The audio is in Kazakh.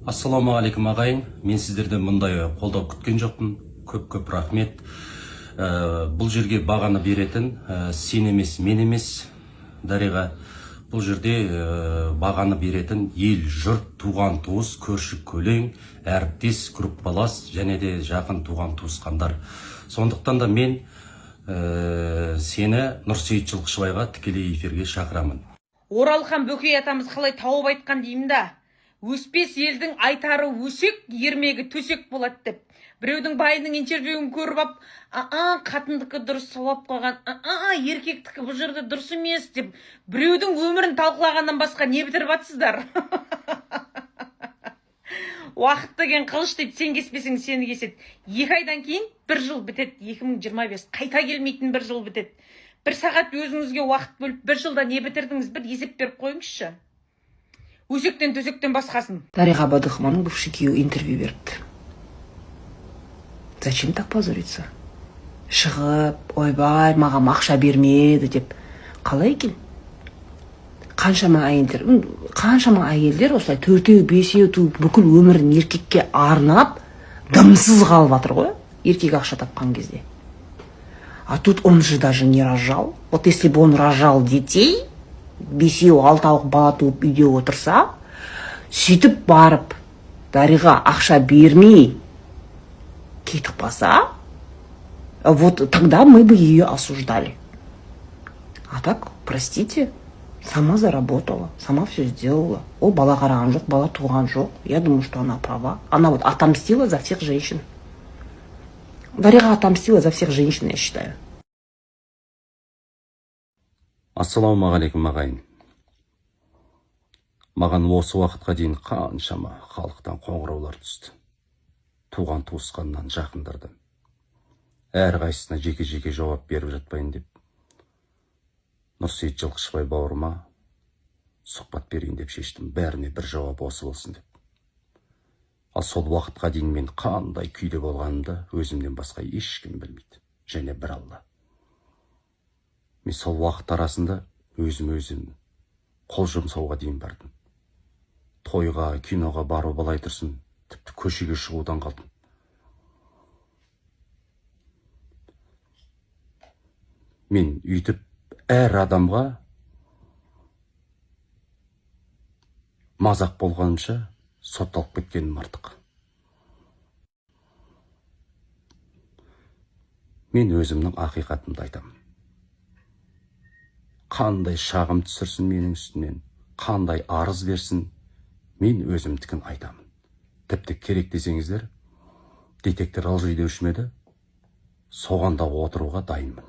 Ассалаумағалейкум, ағайын! Мен сіздерден мұндай қолдау күткен жоқпын. Көп көп рахмет. Бұл жерге бағаны беретін сен емес, мен емес, Дариға. Бұл жерде бағаны беретін ел, жұрт, туған туыс, көрші көлең, әріптес, группалас және де жақын туған туысқандар. Сондықтан да мен сені Нұрсейіт Жылқышыбайға тікелей эфирге шақырамын. Оралхан Бөкей атамыз қалай тауып айтқан деймін да: «Өспес елдің айтары өсек, ермегі төсек болады», – деп. Біреудің байының интервьюін көріп алып, «А, қатындікі дұрыс, сауап қойған, а еркектікі бұл жерде дұрыс емес» деп, біреудің өмірін талқылағаннан басқа не бітіріп жатсыздар? Уақыт деген қылыш дейді, сен кеспесең, сені кеседі. 2 айдан кейін бір жыл бітеді. 2025, қайта келмейтін бір жыл бітеді. Бір сағат өзіңізге уақыт бөліп, бір жылда не бітірдіңіз, бір есеп беріп қойыңызшы, өсектен төсектен басқасын. Дариға Бадықованың бывший күйеуі интервью беріпті. Зачем так позориться? Шығып, «Ойбай, маған ақша бермеді» деп. Қалай екен? Қаншама әйелдер, қаншама әйелдер осылай төртеу, бесеу туып, бүкіл өмірін еркекке арнап, дымсыз қалып жатыр ғой, еркек ақша тапқан кезде. А тут он же даже не рожал. Вот если бы он рожал детей, бесеу, алтау бала туып, үйде отырса, сөйтіп барып Дариға ақша бермей кетіп қалса, вот тогда мы бы ее осуждали. А так, простите, сама заработала, сама все сделала. Ол бала қараған жоқ, бала туған жоқ. Я думаю, что она права. Она вот отомстила за всех женщин. Дариға отомстила за всех женщин, я считаю. Ассалаумағалейкум, ағайын! Маған осы уақытқа дейін қаншама халықтан қоңыраулар түсті, туған туысқаннан, жақындардан. Әрқайсысына жеке жеке жауап беріп жатпайын деп, Нұрсейіт Жылқышыбай бауырыма сұхбат берейін деп шештім, бәріне бір жауап осы болсын деп. Ал сол уақытқа дейін мен қандай күйде болғанымды өзімнен басқа ешкім білмейді және бір Алла. Мен сол уақыт арасында өзім өзім қол жұмсауға дейін бардым. Тойға, киноға бару былай тұрсын, тіпті көшеге шығудан қалдым. Мен үйтіп әр адамға мазақ болғанымша, сотталып кеткенім артық. Мен өзімнің ақиқатымды айтамын. Қандай шағым түсірсін менің үстімнен, қандай арыз берсін, мен өзімдікін айтамын. Тіпті керек десеңіздер, детектор лжи деуші ме еді, соған да отыруға дайынмын.